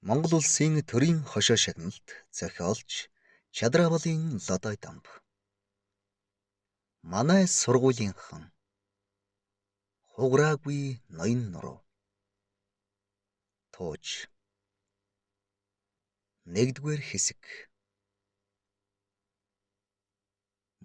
Монгол улсын төрийн хошой шагналт зохиолч Чадраавлын Лодой Дамб. Манай сургуулийнхан хугараагүй ноён нуруу. Тууж. Нэгдүгээр хэсэг.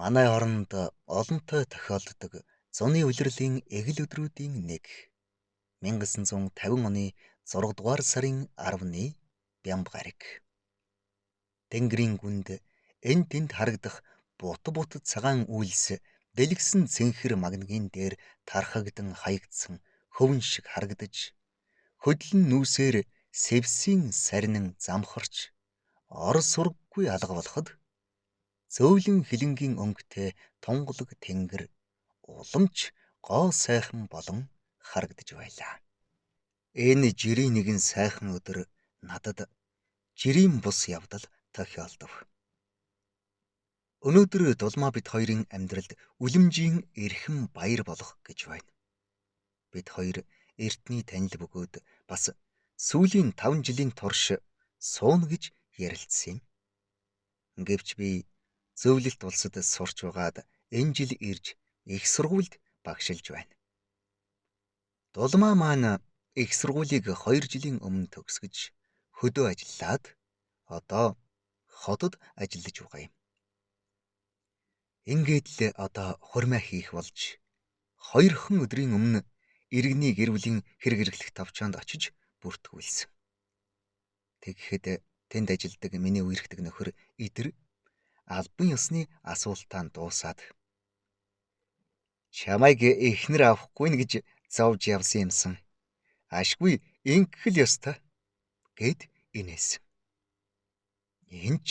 Манай оронд олонтой тохиолддог зуны улирлын эгэл өдрүүдийн нэг 1950 оны 6 дугаар сарын 10-ны бямба гараг. Тэнгэрийн гүнд эн тэнд харагдах бут бут цагаан үйлс дэлгэсэн цэнхэр магнагийн дээр тархагдан хаягдсан хөвөн шиг харагдаж, хөдлөн нүүсээр сэвсийн сарнин замхарч ор сургаггүй алга болоход зөөлөн хилэнгийн өнгөтэй тунгалаг тэнгэр уламж гоо сайхан болон харагдаж байлаа. Энэ жирийн нэгэн сайхан өдөр надад жирийн бус явдал тохиолдов. Өнөөдөр Дулмаа бид хоёрын амьдралд үлэмжийн эрхэм баяр болох гэж байна. Бид хоёр эртний танил бөгөөд бас сүүлийн 5 жилийн турш сууна гэж ярилцсан юм. Гэвч би зөвлөлт улсад сурч байгаад энэ жил ирж их сургуульд багшилж байна. Дулмаа маань их сургуулийг 2 жилийн өмнө төгсгөж хөдөө ажиллаад одоо хотод ажиллаж байгаа юм. Ингээд л одоо хурмаа хийх болж 2 өдрийн өмнө иргэний гэр бүлийн хэрэг эрхлэх товчоонд очиж бүртгүүлсэн. Тэгэхэд тэнд ажилладаг миний үерхдэг нөхөр Идэр албан ёсны асуултаа дуусаад чамайг эхнэр авахгүй нь гэж зовж явсан юмсан. Ашгүй ингэх л ёстой гэд инээсэн. Энэ ч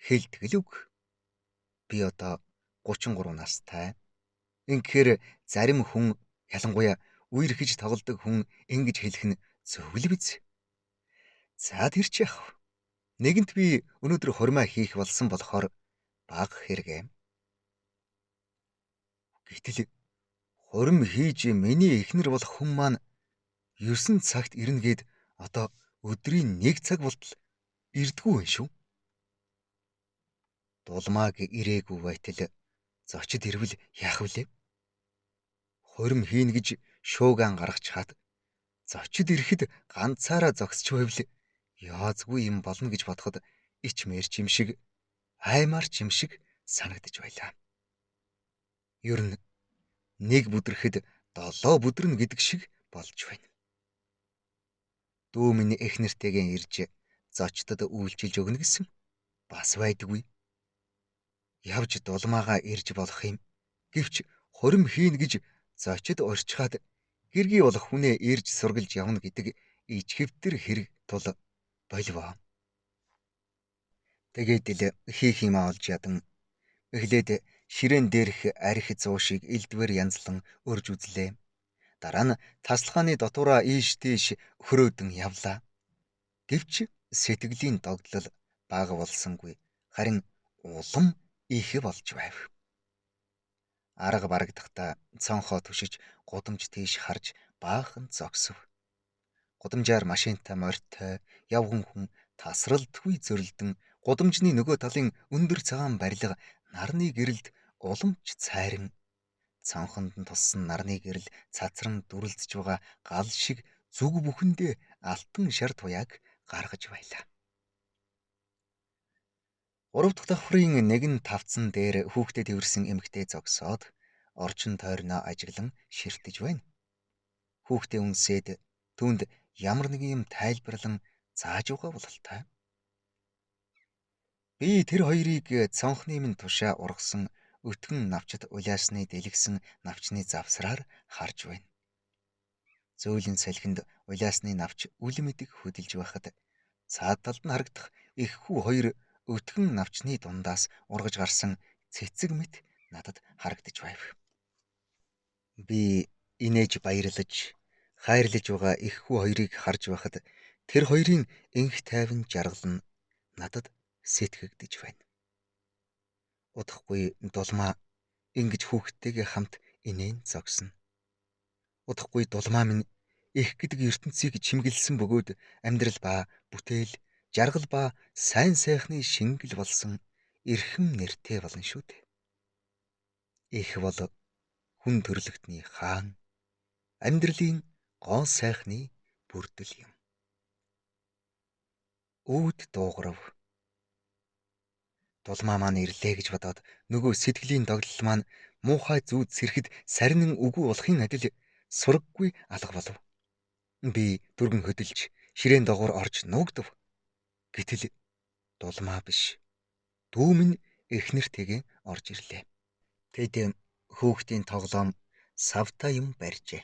хэлтгэл үг. Би одоо 33 настай. Ингэхээр зарим хүн ялангуяа үерхэж тоглодог хүн ингэж хэлэх нь зөв л биз. За тэр чи яах вэ? Нэгэнт би өнөөдөр хурмаа хийх болсон болохоор бага хэрэгээ. Гэтэл хурим хийж миний эхнэр болох хүн маань 9 цагт ирнэ гээд одоо өдрийн 1 цаг болтол ирдгүү юм шүү. Дулмааг ирээгүй байтал зочид ирвэл яах вүлээ? Хурим хийнэ гэж шуугаан гаргачихад зочид ирэхэд ганцаараа зогсч байвал яазгүй юм болно гэж бодоход ичмээр ч юм шиг аймаар ч юм шиг санагдаж байлаа. Ер нь нэг бүдрэхэд 7 бүдрэнэ гэдэг шиг болж байна. Дүү минь эх нэртэйгээ ирж зочдод үйлчилж өгнө гэсэн бас байдаггүй. Явж Дулмаагаа ирж болох юм. Гэвч хурим хийнэ гэж зочид урьчхаад гэргий болох хүнээ ирж сургалж явна гэдэг ичхэвтер хэрэг тул боливоо. Тэгээд л хийх юмаа олж ядан эхлээд ширээн дээрх арх зуушийг элдвэр янзлан өрж үзлээ. Дараа нь таслахааны дотуураа ийш тийш хөрөөдөн явлаа. Гэвч сэтгэлийн догдлол бага болсонгүй. Харин улам их болж байв. Арга барагдахдаа цонхоо түшиж гудамж тийш харж баахан зогсов. Гудамжаар машинтай морьтой явган хүн тасралтгүй зөрлөдөн гудамжны нөгөө талын өндөр цагаан барилга нарны гэрэлд уламж цайран цонхонд нь туссан нарны гэрэл цацран дүрэлзэж байгаа гал шиг зүг бүхэндээ алтан шар туяаг гаргаж байлаа. 3 дахь давхрын нэгэн тавцан дээр хүүхдэд эвэрсэн эмэгтэй зогсоод орчин тойрноо ажиглан ширтэж байна. Хүүхдээ үнсээд түүнд ямар нэгэн юм тайлбарлан зааж байгаа бололтой. Би тэр хоёрыг цонхны минь тушаа ургасан өтгөн навчид улиасны дэлгэсэн навчны завсраар харж байна. Зөөлөн салхинд улиасны навч үл мэдэг хөдөлж байхад цаад талд нь харагдах их хүү хоёр өтгөн навчны дундаас ургаж гарсан цэцэг мэт надад харагдаж байв. Би инээж баярлаж хайрлаж байгаа их хүү хоёрыг харж байхад тэр хоёрын энх тайван жаргал нь надад сэтгэгдэж байна. Удахгүй Дулмаа ингэж хүүхдтэйгээ хамт инээн зогсно. Удахгүй Дулмаа минь Эх гэдэг ертөнцийг чимгэлсэн бөгөөд амьдрал ба бүтээл, жаргал ба сайн сайхны шингэл болсон эрхэм нэртэй болно шүү дээ. Эх бол хүн төрлөختний хаан, амьдралын гол сайхны бүрдэл юм. Үүд дуугарав. Дулмаа маань ирлээ гэж бодоод нөгөө сэтгэлийн догдол маань муухай зүүд сэрэхэд сарнин үгүй болохын адил сураггүй алга болов. Би дүргэн хөдөлж ширээн догуур орж нуугдав. Гэтэл дулмаа биш. Дүү минь эхнэртэйгээ орж ирлээ. Тэд хүүхдийн тоглоом савтай юм барьжээ.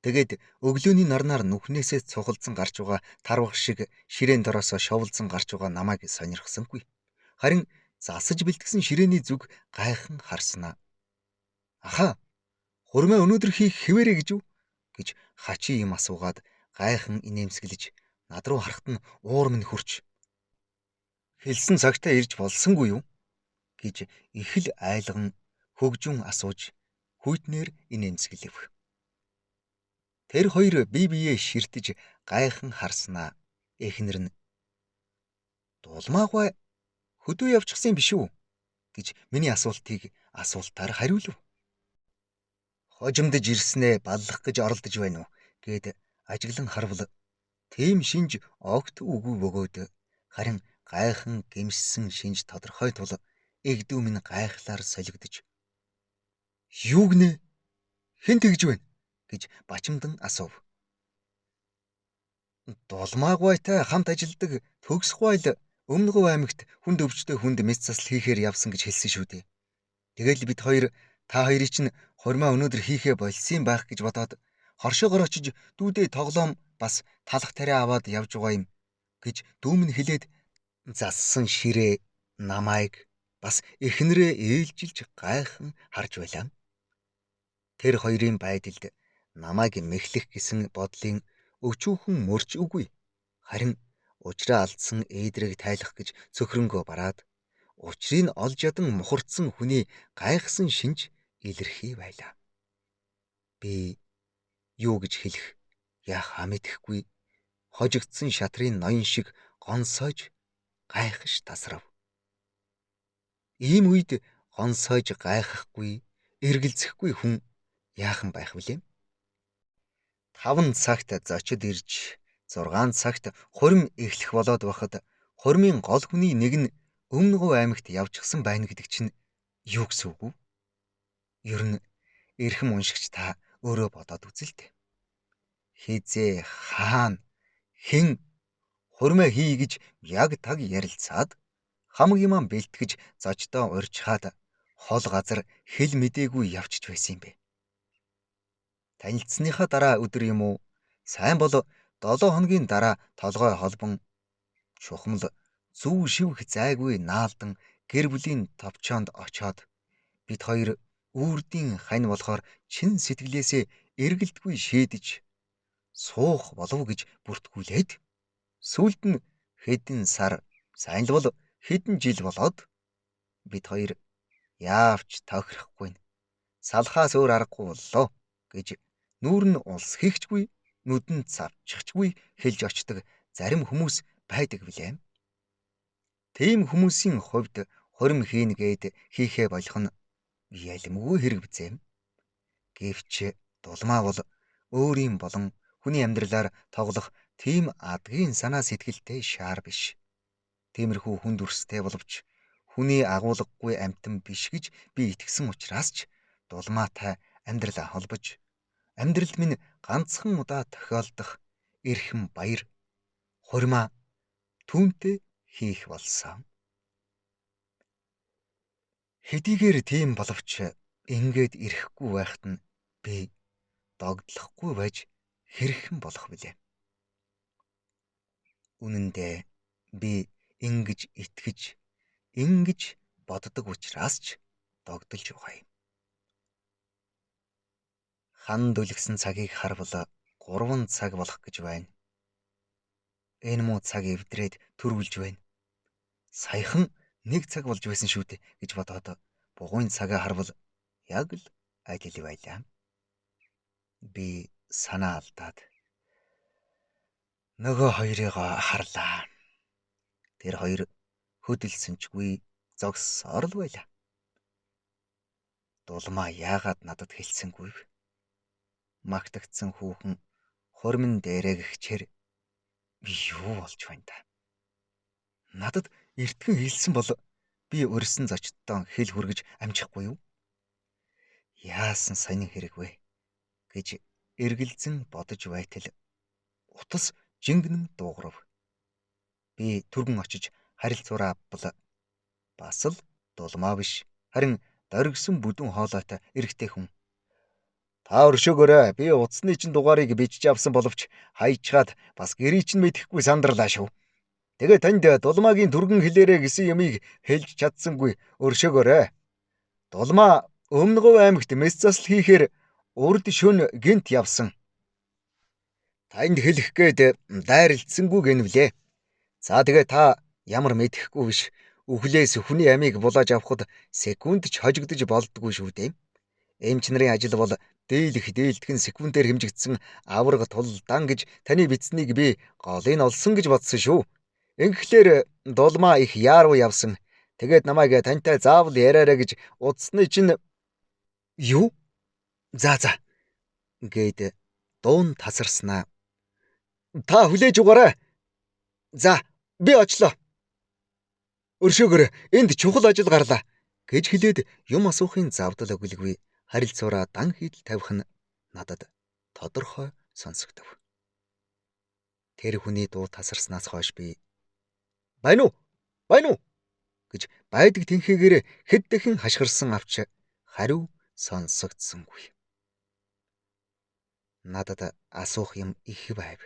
Тэгээд өглөөний нарнаар нүхнээсээ цухалдсан гарч байгаа тарвах шиг ширээн дороосоо шовлдсон гарч байгаа намайг сонирхсонгүй. Харин засаж бэлтгэсэн ширээний зүг гайхан харснаа. Аха, хурмаа өнөөдөр хийх хэвээрээ гэж үү гэж хачи юм асуугаад гайхан инээмсэглэж над руу харахад нь уур минь хурч. Хэлсэн цагтаа ирж болсонгүй юу гэж их л айлган хөгжүн асууж хүйтнээр инээмсэглэв. Тэр хоёр бие биеэ ширтэж гайхан харснаа. Эхнэр нь дулмаагүй хөдөө явчихсан биш үү гэж миний асуултыг асуултаар хариулв. Хожимдож ирснээ баллах гэж оролдож байна уу гэд ажиглан харвал тийм шинж огт үгүй бөгөөд харин гайхан гэмшсэн шинж тодорхой тул эгдүү минь гайхлаар солигдож юу гинэ, хэн тэгж байна гэж бачимдан асуув. Дулмаагүйтай хамт ажилдаг Төгсгойл Өмнөговь аймагт хүнд өвчтөй хүнд мэс засал хийхээр явсан гэж хэлсэн шүү дээ. Тэгэл бид хоёр та хоёрыг чинь хурмаа өнөөдөр хийхээ болсон байх гэж бодоод хоршоогоор очиж дүүдээ тоглоом бас талах тариа аваад явж байгаа юм гэж дүүмэн хэлээд зассан ширээ намайг бас эхнэрээ ээлжилж гайхан харж байлаа. Тэр хоёрын байдалд намайг мэхлэх гэсэн бодлын өчүүхэн мөрч үгүй. Харин учраа алдсан ээдрийг тайлах гэж цөхрөнгөө бараад учрыг олж ядан мухардсан хүний гайхсан шинж илэрхий байлаа. Би юу гэж хэлэх яхаа мэдэхгүй хожигдсон шатрын ноён шиг гонсойж гайхаж тасрав. Ийм үед гонсойж гайхахгүй, эргэлзэхгүй хүн яахан байх вүлээ? 5 цагт зочид ирж 6 цагт хурим эхлэх болоод байхад хурмын гол хүний нэг нь Өмнөговь аймагт явчихсан байна гэдэг чинь юу гэсэн үг вэ? Ер нь эрхэм уншигч та өөрөө бодоод үзэл дээ. Хизээ хаана хэн хурмаа хий гэж яг таг ярилцаад хамаг юмаа бэлтгэж зочдоо урьчхаад хол газар хэл мдээгүй явчих байсан юм бэ. Танилцсныхаа дараа өдөр юм уу? Сайн бол 7 хоногийн дараа толгой холбон чухамл зүү шивх зайгүй наалдан гэр бүлийн товчоонд очоод бид хоёр үрдийн хань болохоор чин сэтгэлээсээ эргэлдгүй шийдэж суух болов гэж бүртгүүлээд сүүлд нь хэдэн сар сайн л бол хэдэн жил болоод бид хоёр яавч тохирохгүй салхаас өөр аргагүй боллоо гэж нүүр нь улс хийхчгүй нүдэн цавчихчгүй хэлж очдог зарим хүмүүс байдаг билээ. Тийм хүмүүсийн хувьд хурим хийн гээд хийхээ болох нь ялимгүй хэрэг бизээ. Гэвч дулмаа бол өөрийн болон хүний амьдралаар тоглох тийм адгийн санаа сэтгэлтэй шаар биш. Тиймэрхүү хүн дүрстэй боловч хүний агуулгагүй амьтан биш гэж би итгэсэн учраас ч дулмаатай амьдралаа холбож амьдрал минь ганцхан удаа тохиолдох эрхэм баяр хурмаа түүнтэй хийх болсон. Хэдийгээр тийм боловч ингээд ирэхгүй байхад нь би догдлохгүй байж хэрхэн болох вүлээ. Үнэн дээр би ингэж итгэж, ингэж боддог учраас ч догдолж байгаа юм. Хан дүлгсэн цагийг харвал 3 цаг болох гэж байна. Энэ муу цаг эвдрээд төрүүлж байна. Саяхан 1 цаг болж байсан шүү дээ гэж бодоод бугуйн цагаа харвал яг л адил байлаа. Би санаа алдаад Нөгөө хоёрыг харлаа. Тэр хоёр хөдөлсөнчгүй зогссоор л байлаа. Дулмаа яагаад надад хэлсэнгүй вэ? Магтагдсан хүүхэн хурмын дээрээ гихчээр би юу болж байна та? Надад эртхэн хэлсэн бол би урьсан зочдтой хэл хүргэж амжихгүй юу? Яасан сонин хэрэг вэ гэж эргэлзэн бодож байтал утас жингэнэн дуугарав. Би түргэн очиж харилцуураа авбал бас л дулмаа биш, харин доргисон бүдүүн хоолойтой эрэгтэй хүн. Та өршөөгөөрэй. Би утасны чинь дугаарыг бичиж авсан боловч хайчгаад бас гэрий чинь мэдэхгүй сандарлаа шүү. Тэгээ танд дулмаагийн түргэн хэлээрэ гэсэн юмыг хэлж чадсангүй, өршөөгөөрэй. Дулмаа Өмнө Говь аймагт мэс засал хийхээр урд шөнө гинт явсан. Танд хэлэх гээд дайралтсангүй гэнвлээ. За тэгээ та ямар мэдэхгүй биш. Үхлээс хүний амийг булааж авахд секунд ч хожигдож болдгоо шүү дээ. Эмч нарын ажил бол дийлэх дийлдгэн секундээр хэмжигдсэн аварга тулдан гэж таны бичсэнийг би голыг олсон гэж бодсон шүү. Ингэхлээр дулмаа их яаруу явсан. Тэгээд намайг тантай заавал яриараа гэж утасны чинь юу? За за гээд дуун тасарснаа. Та хүлээж угаарай. За би очлоо. Өршөөгөр энд чухал ажил гарлаа гэж хэлээд юм асуухын завдал өгөлгүй харилцуураа дан хийдэл тавих нь надад тодорхой сонсогдов. Тэр хүний дуу тасарснаас хойш би "Байна уу? Байна уу?" гэж байдаг тэнхээгээр хэд дахин хашгирсан авч хариу сонсогдсонгүй. Надад асуух юм их байв.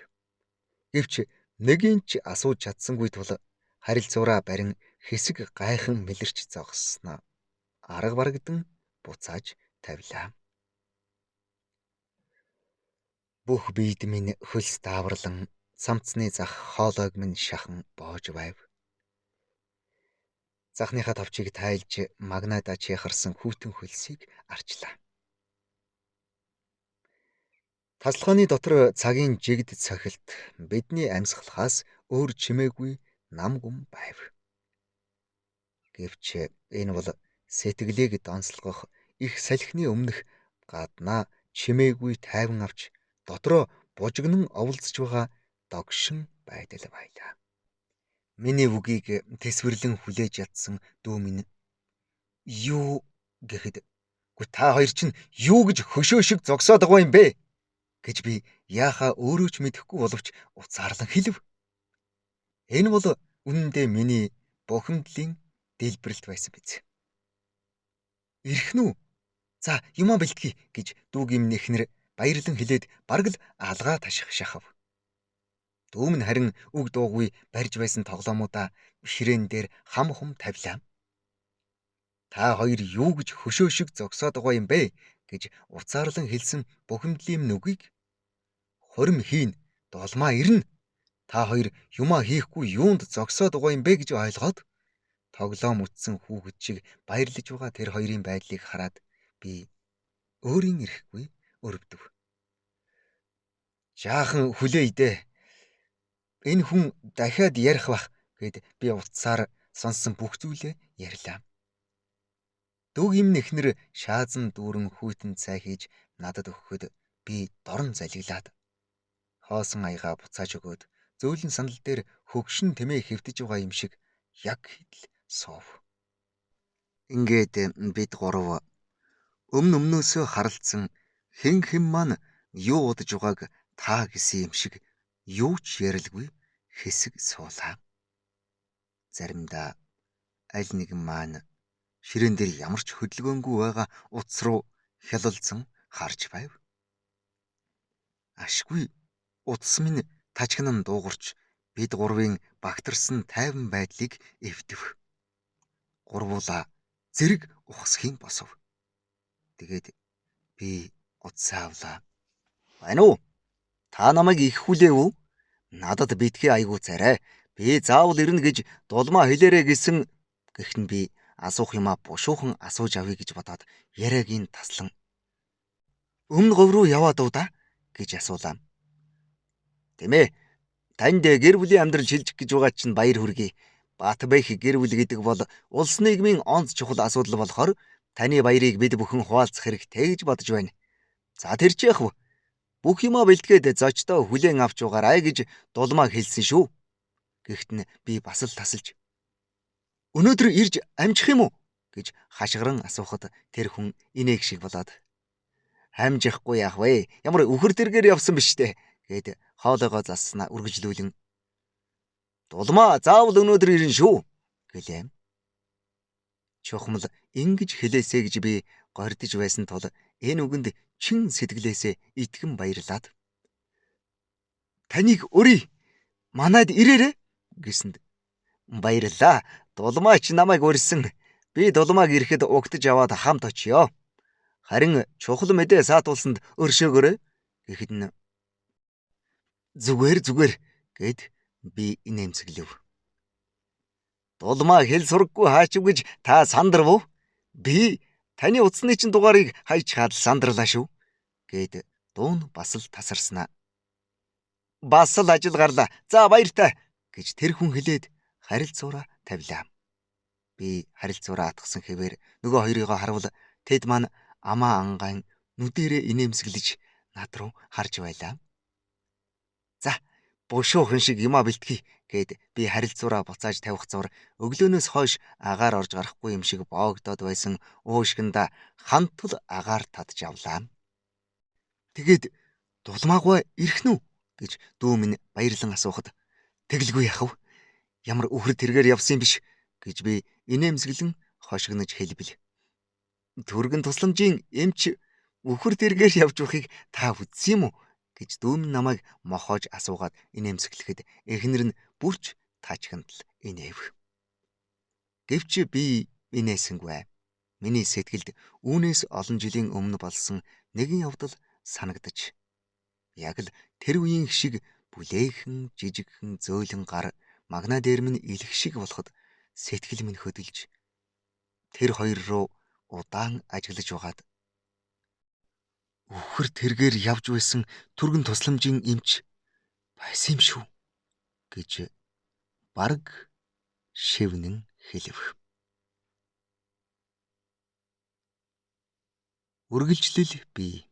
Гэвч нэгийг ч асууж чадсангүй тул харилцуураа барин хэсэг гайхан мэлэрч зогссноо арга барагдан буцааж тавилаа. Бүх биед минь хөлс дааварлан самцны зах хоолойг минь шахан боож байв. Захныхаа товчийг тайлж магнада чехарсан хүйтэн хөлсийг арчлаа. Тасалгааны дотор цагийн жигд цохилт бидний амьсгалахаас өөр чимээгүй нам гүм байв. Гэвч энэ бол сэтгэлийг донслогох их салхины өмнөх гаднаа чимээгүй тайван авч дотроо бужигнан оволцож байгаа догшин байдал байлаа. Миний үгийг тэсвэрлэн хүлээж ядсан дүү минь юу гэхэд "Үгүй та хоёр чинь юу гэж хөшөө шиг зогсоод байгаа юм бэ?" гэж би яахаа өөрөө ч мэдэхгүй боловч уцаарлан хэлв. Энэ бол үнэндээ миний бухимдлын дэлбэрэлт байсан биз. Ирэх нь үү? За юмаа бэлтгэе гэж дүүгийн минь эхнэр баярлан хэлээд бараг л алгаа таших шахав. Дүү минь харин үг дуугүй барьж байсан тоглоомудаа ширээн дээр хам хум тавилаа. Та хоёр юу гэж хөшөө шиг зогсоод байгаа юм бэ гэж уцаарлан хэлсэн бухимдлын нүгийг хурим хийн долмаа ирнэ. Та хоёр юмаа хийхгүй юунд зогсоод байгаа юм бэ гэж ойлгоод тоглоом үтсэн хүүхэд шиг баярлаж байгаа тэр хоёрын байдлыг хараад би өөрийн эрэхгүй өрөвдөв. Жаахан хүлээе дээ. Энэ хүн дахиад ярих бах гэд би утсаар сонссон бүх зүйлээ ярьлаа. Дүүгийн минь эхнэр шаазан дүүрэн хүйтэн цай хийж надад өгөхөд би дорн залгилаад хоосон аягаа буцааж өгөөд зөөлөн сандал дээр хөгшин тэмээ хэвтэж байгаа юм шиг яг хідл суув. Ингээд бид гурав өмнө өмнөөсөө харалцсан хэн хэн маань юу удаж байгааг та гэсэн юм шиг юу ч ярилгүй хэсэг суулаа. Заримдаа аль нэгэн маань ширээн дээр ямар ч хөдөлгөөнгүй байгаа утас руу хялалзан харж байв. Ашгүй утас минь тажигнан дуугарч бид гурвын багтарсан тайван байдлыг эвдэв. Гурвуулаа зэрэг ухасхийн босов. Тэгээд би утсаа авлаа. Байна уу? Та намайг их хүлээв үү? Надад битгий айгуу царай. Би заавал ирнэ гэж дулмаа хэлээрэ гэсэн гэх нь би асуух юмаа бушуухан асууж авъя гэж бодоод яриагийн таслан өмнө говь руу яваад уу да гэж асуулаа. Тэмээ. Танд гэр бүлийн амьдрал шилжих гэж байгаа чинь баяр хүргэе. Батбэх гэр бүл гэдэг бол улс нийгмийн онц чухал асуудал болохоор таны баярыг бид бүхэн хуваалцах хэрэгтэй гэж бодож байна. За тэр чи яах вэ? Бүх юмаа бэлтгээд зочдоо хүлээн авч угаарай гэж Дулмаа хэлсэн шүү. Гэхдээ нь би бас л тасалж, өнөөдөр ирж амжих юм уу гэж хашгиран асуухад тэр хүн инээх шиг болоод, амжихгүй яах вэ? Ямар үхэр тэргээр явсан биш үү гэд хоолойгоо зассанаа үргэлжлүүлэн, Дулмаа заавал өнөөдөр ирнэ шүү гэлээ. Чухамл ингэж хэлээсэ гэж би гордож байсан тул энэ үгэнд чин сэтгэлээсээ итгэн баярлаад, таныг өрье, манайд ирээрэй гэсэнд, баярлалаа. Дулмаач намайг урьсан. Би Дулмааг ирэхэд угтаж аваад хамт очиё. Харин чухал мэдээ саатуулсанд өршөөгөөрэй гэхэд нь, зүгээр гэд би инээмсэглэв. Дулмаа хэл сураггүй хаачив гэж та сандрав уу? Би таны утасны чинь дугаарыг хайж хаад сандарлаа шүү гэд дуун бас л тасарснаа. Бас л ажил гарлаа. За баяртай гэж тэр хүн хэлээд харилцуура тавилаа. Би харилцуура атгсан хэвээр нөгөө хоёрыгоо харвал тэд маань амаа ангаан нүдэрээ инээмсэглэж над руу харж байлаа. За бушуухан шиг юмаа бэлтгэе гэд би харилцуура буцааж тавих зур өглөөнөөс хойш агаар орж гарахгүй юм шиг боогдоод байсан уушгинда хантул агаар татж авлаа. Тэгээд Дулмаагүй ирэх нү гэж дүү минь баярлан асуухад, тэгэлгүй яхав, ямар үхэр тэргээр явсан юм биш гэж би инээмсэглэн хошигнож хэлбэл. Түргэн тусламжийн эмч үхэр тэргээр явж байхыг та үзсэн юм уу гэж дүү минь намайг мохоож асуугаад инээмсэглэхэд эхнэр нь бүрч таачхандл инээв. Гэвч би инээсэнгүй. Миний сэтгэлд үүнээс олон жилийн өмнө болсон нэгэн явдал санагдаж, яг л тэр үеийн шиг бүлээхэн жижигхэн зөөлөн гар магна дээр минь илэх шиг болоход сэтгэл минь хөдөлж тэр хоёр руу удаан ажиглаж байгаад, үхэр тэргээр явж байсан түргэн тусламжийн эмч байсан юм шүү гэж бараг шивнэн хэлэв. Үргэлжлэл бий.